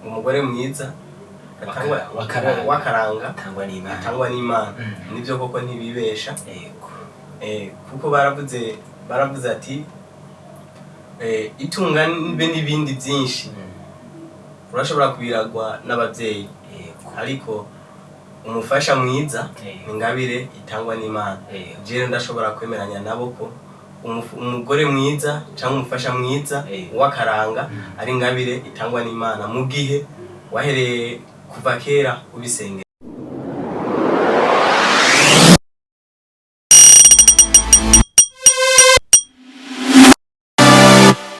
Umugore mwiza atangwa Wakaranga. wakaranga Atangwa n'Imana. Atangwa n'Imana. Nibyo koko, ntibibesha. Kuko baravuze ati itunga be n'ibindi byinshi urashobora kubiragwa n'ababyeyi, ariko umufasha mwiza ni ingabire itangwa n'Imana. Jewe ndashobora kwemeranya nabo ko umugore mwiza cyangwa umufasha mwiza w'akaranga ari ingabire itangwa n'Imana mu gihe wahereye kuva kera ubisengera.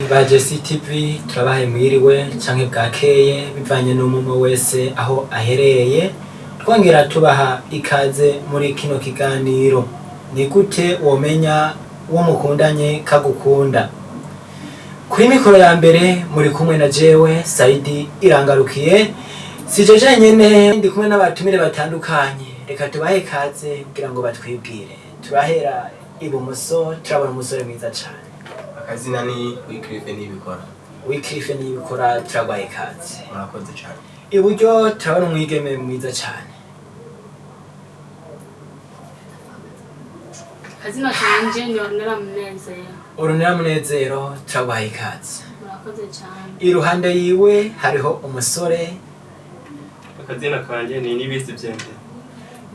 Ba Jesi TV, turabahaye mwiriwe canke bwakeye bivanye n'umwe wese aho aherereye, twongera tubaha ikaze muri kino kiganiro: ni gute womenya uwo mukundanye kagukunda? Kuri mikoro ya mbere muri kumwe na jewe Saidi Irangarukiye. Sije jenyene, ndi kumwe n'abatumire batandukanye. Reka tubahe ikaze kugira ngo batwibwire. Turahera ibumoso, turabona umusore mwiza cane. Akazina ni Wikirife Nibikora. Wikirife Nibikora, turagwaye ikaze. Murakoze cyane. Iburyo turabona umwigeme mwiza cane. Akazina kanje ni Ornella Munezero. Ornella Munezero, turagwaye ikaze. Murakoze cyane. Iruhande yiwe hariho umusore. Akazina kanje ni Nibizi Byembe.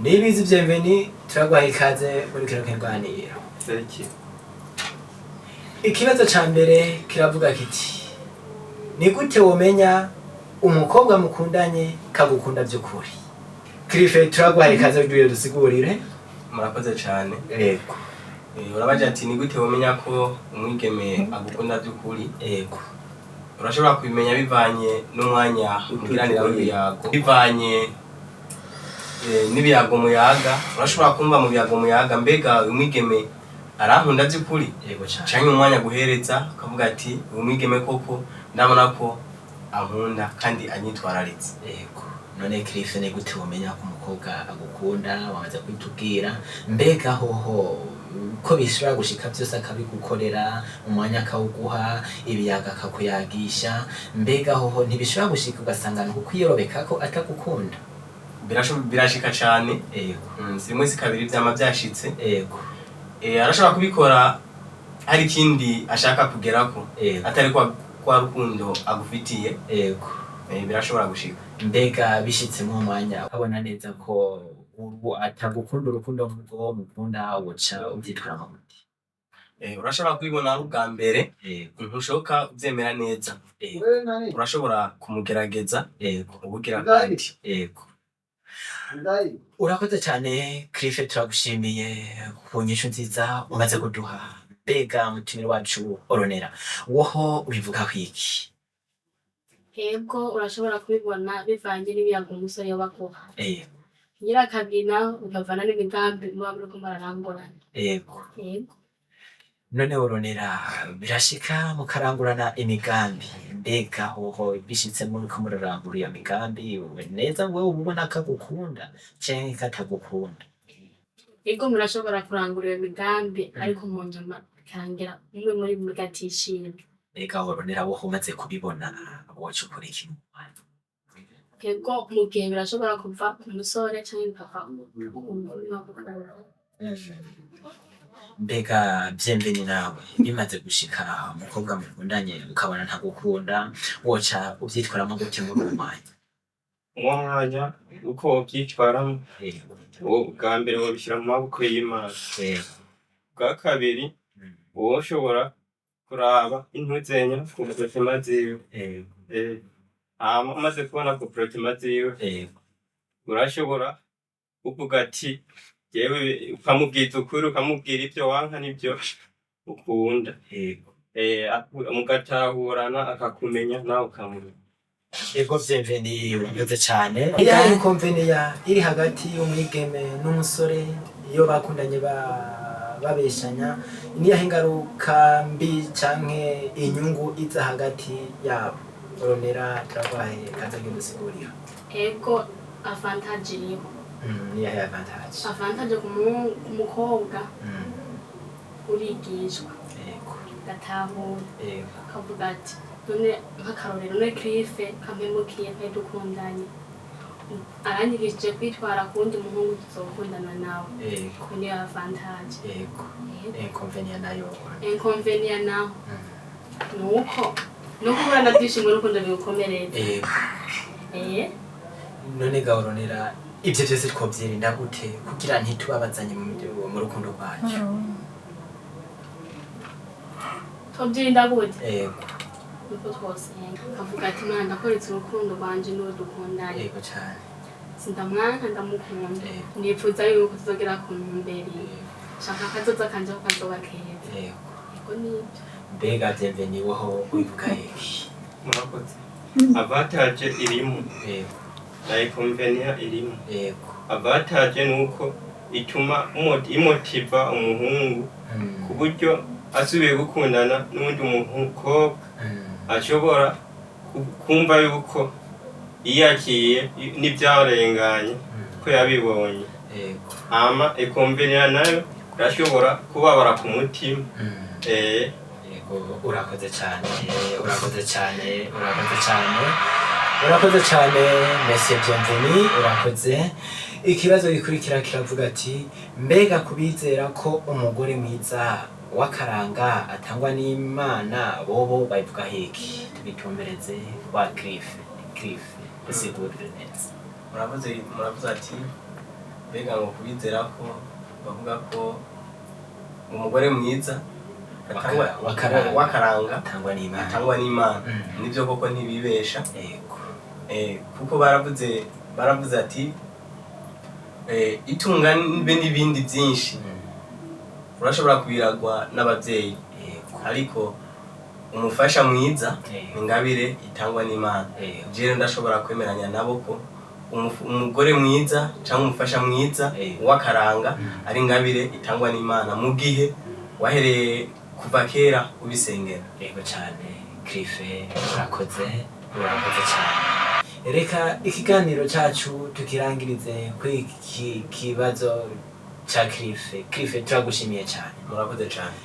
Nibizi Byemveni, turagwaye ikaze muri kino kiganiro. Thank you. Ikibazo ca mbere kiravuga kiti: ni gute womenya umukobwa mukundanye kagukunda by'ukuri? Kirife, turagwaye ikaze kugira dusigurire. Murakoze cyane. Yego. Urabaje ati ni gute womenya ko umwigeme agukunda by'ukuri? Yego. Urashobora kubimenya bivanye n'umwanya mugiranira w'ibiyago, bivanye n'ibiyago muyaga. Urashobora kumva mu biyago muyaga: mbega uyu mwigeme arankunda by'ukuri? Yego cyane. Canke umwanya guhereza ukavuga ati uyu mwigeme koko ndabona ko ankunda kandi anyitwararitse. Yego. None Kirife, ni gute womenya ko umukobwa agukunda? Wamaze kwitubwira. Mbega hoho ko bishobora gushika byose akabigukorera, umwanya akawuguha, ibiyaga akakuyagisha, mbega hoho ntibishobora gushika ugasanga ni ukwiyorobeka ko atagukunda? Birashika cane. Si rimwe si kabiri, vyama vyashitse. Arashobora kubikora hari ikindi ashaka kugerako atari kwa rukundo agufitiye. Birashobora gushika. Mbega bishitse mu mwanya ukabona neza ko ubu atagukunda urukundo nk'urwo mukunda, woca uvyitwaramo gute? Urashobora kubibona ari ubwa mbere, ntushoka uvyemera neza. Urashobora kumugerageza ubugira kandi. Yego, urakoze cyane Cliff, turagushimiye ku nyishu nziza umaze kuduha. Mbega mutumire wacu Oronera, woho ubivuga iki? Yego, urashobora kubibona bivanye n'ibiyago umusore yoba aguha. Nyirakabiri naho bikavana n'imigambi muba muriko murarangurana. Yego. None Oronera, birashika mukarangurana imigambi. Mbega hoho bishitse muriko murarangura iyo migambi neza, wewe uba ubona ko agukunda canke ko atagukunda? Yego, murashobora kurangura iyo migambi, ariko mu nyuma bikarangira umwe muri mwe atishimye. Mbega Oronera, woho umaze kubibona woca ukora iki? Yego, mu gihe birashobora kuva ku musore canke bikava ku mukobwa. Mbega Vyemveni, nawe bimaze gushika umukobwa mukundanye ukabona ntagukunda, woca uvyitwaramo gute muri uwo mwanya? Uwo mwanya uko wovyitwaramo, ubwa mbere wobishyira mu maboko y'Imana. Ubwa kabiri, woshobora kuraba intuzenya comportement ziwe. Hama umaze kubona comportement ziwe, urashobora kuvuga ati jewe, ukamubwiza ukuri, ukamubwira ivyo wanka n'ivyo ukunda. Mugatahurana, akakumenya nawe ukamumenya. Ego Vyemveni, urakoze cane. Iya inconvénient iri hagati y'umwigeme n'umusore iyo bakundanye babeshanya, niyahe ingaruka mbi canke inyungu iza hagati yabo? Oronera, turaguhaye kaze dusigurira. Ego, avantage iriho. Niyahe avantage? Avantage ku mukobwa, urigishwa, ugatahura, ukavuga ati None nk'akarorero, none Cliff kampemukiye twari dukundanye, aranyigishije kwitwara ku wundi muhungu tuzokundana nawe. Iyo niyo avantage. Inconvénient nayo? Inconvénient naho nuko nuko uhura na byinshi mu rukundo bigukomereza. None gahoronera, ibyo byose twobyirinda gute kugira ntitubabazanye mu rukundo rwacu? Tubyirinda gute? Yego. Nuko twosenga, kavuga ati: "Imana, ndakoretse urukundo rwanje n'uwo dukundanye." Yego cyane. Sindamwanka, ndamukunda. Nifuza yuko tuzogera ku ntumbero, shaka akazoza kanje ko kazoba keza. Yego, nibyo. Mbega Bienvenue, woho wivuga iki? Murakoze. Avantage irimo na inconvénient irimo. Avantage ni uko ituma imotiva umuhungu ku buryo asubiye gukundana n'undi mukobwa ashobora kumva yuko yiyakiye n'ibyarenganye ko yabibonye. Hama inconvénient nayo irashobora kubabara ku mutima. Yego, urakoze cyane, urakoze cyane, urakoze cyane, urakoze cyane, Monsieur Bienvenue, urakoze. Ikibazo gikurikira kiravuga ati: mbega kubizera ko umugore mwiza w'akaranga atangwa n'Imana, bobo babivuga hiki? Tubitumbereze kwa Cliff. Cliff, usigurire neza. Muravuze ati mbega ngo kubizera ko bavuga ko umugore mwiza W'akaranga. W'akaranga atangwa n'Imana. Atangwa n'Imana. Nibyo koko, ntibibesha. Kuko baravuze ati itunga be n'ibindi byinshi urashobora kubiragwa n'ababyeyi, ariko umufasha mwiza ni ingabire itangwa n'Imana. Jewe ndashobora kwemeranya nabo ko umugore mwiza cyangwa umufasha mwiza w'akaranga ari ingabire itangwa n'Imana mu gihe wahereye kuva kera ubisengera. Yego cyane, Cliff, urakoze, urakoze cyane. Reka ikiganiro cyacu tukirangirize kuri iki kibazo ca Cliff. Cliff, turagushimiye cyane. Murakoze cyane.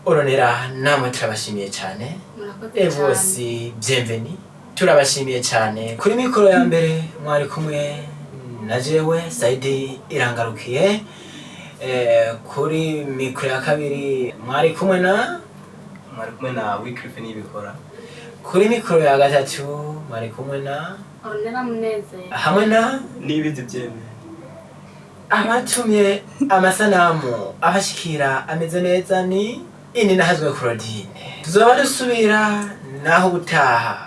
Oronera, namwe turabashimiye cyane. Murakoze cyane. Evosi Bienvenue, turabashimiye cyane. Kuri mikoro ya mbere mwari kumwe na jewe Saidi Irangarukiye. Kuri mikoro ya kabiri mwari kumwe na Mwari kumwe na Wycliffe Nibikora. Kuri mikoro ya gatatu mwari kumwe na Ornella Munezero. Hamwe na N'ibizi byemeye. Abatumye amasanamu abashikira ameze neza ni ini nahazwe Claudine. Tuzoba dusubira naho ubutaha.